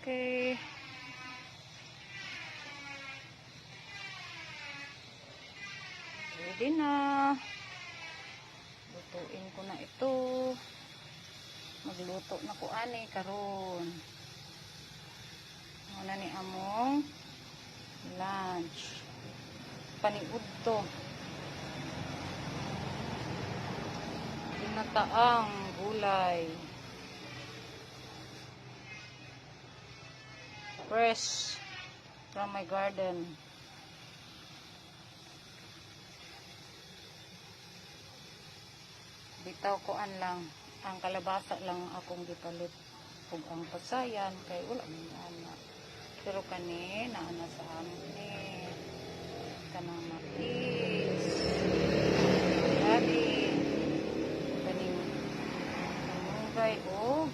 Okay. Ready na. Lutuin ko na ito. Magluto na ko ani karon. Mao na ni among lunch. Paniud to. Ginataang gulay. Fresh from my garden. Bitaw ko an lang ang kalabasa lang akong gipalit ug ang pasayan kay wala man ana. Pero kani naa na sa amon ni kanang mais. Gabi kaning malunggay og